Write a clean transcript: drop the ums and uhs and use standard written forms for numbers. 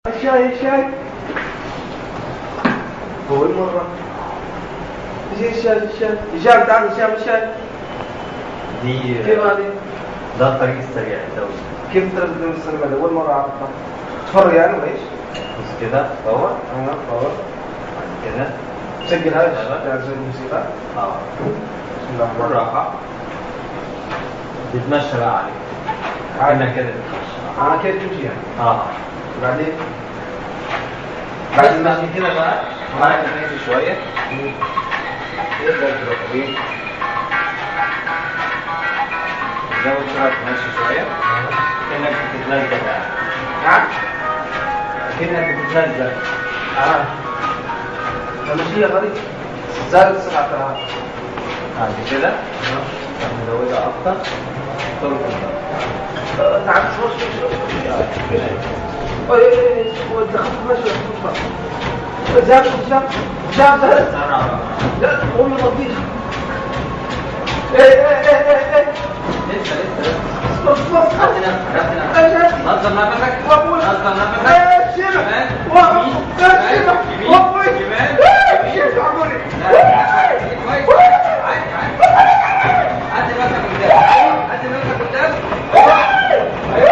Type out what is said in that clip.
الشاي الشاي أول مرة. ايش الشاي الشاي؟ هشام تعال هشام الشاي. دي كيف هذه؟ ده الطريق السريع الدولي. كيف الطريق السريع هذا؟ أول مرة أعرفها. تفرج يعني ولا ايش؟ بص كده power. ايوه power. بعد كده سجل هذا تعزف الموسيقى. بسم الله الرحمن الرحيم. بالراحة. تتمشى بقى عليه. كأنك كده بتتمشى. كده تمشي يعني. وبعدين؟ بعد كده بقى معاك ماشي شوية. تقدر تروح ايه؟ تزود سرعة ماشي شوية. كأنك بتتنزل يعني. نعم؟ كأنك بتتنزل. فمشيها غريب. زادت سرعتها. بعد كده نزودها أكتر. تعال شوف شوف شوف. دخلت ماشي زاد زاد زاد. لا قول له بطيخ. ايه ايه ايه ايه لسه لسه بص بص. نظم نفسك نظم نفسك. ايه شيبة شيبة شيبة عمري. عادي عادي عدي نفسك قدام عدي نفسك قدام. تمام.